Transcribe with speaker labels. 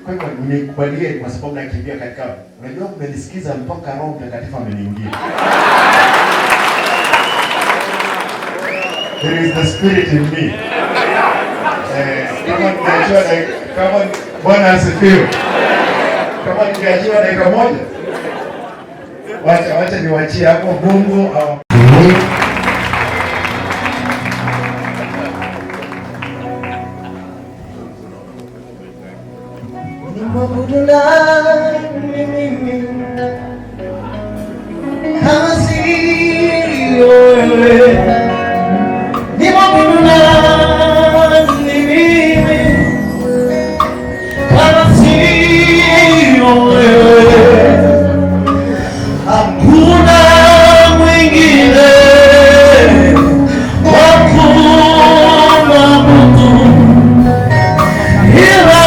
Speaker 1: Kwa hivyo nikubalie, kwa sababu nakimbia katika, unajua mmenisikiza mpaka Roho Mtakatifu ameniingia. There is the spirit in me. Kama ningeachiwa dakika, kama Bwana asifiwe. Kama ningeachiwa dakika moja, wacha niwachie hapo. Mungu awa.
Speaker 2: Nimwabudu nani mimi kama sio wewe? Nimwabudu nani mimi kama sio wewe? Hakuna mwingine wa kumwabudu ila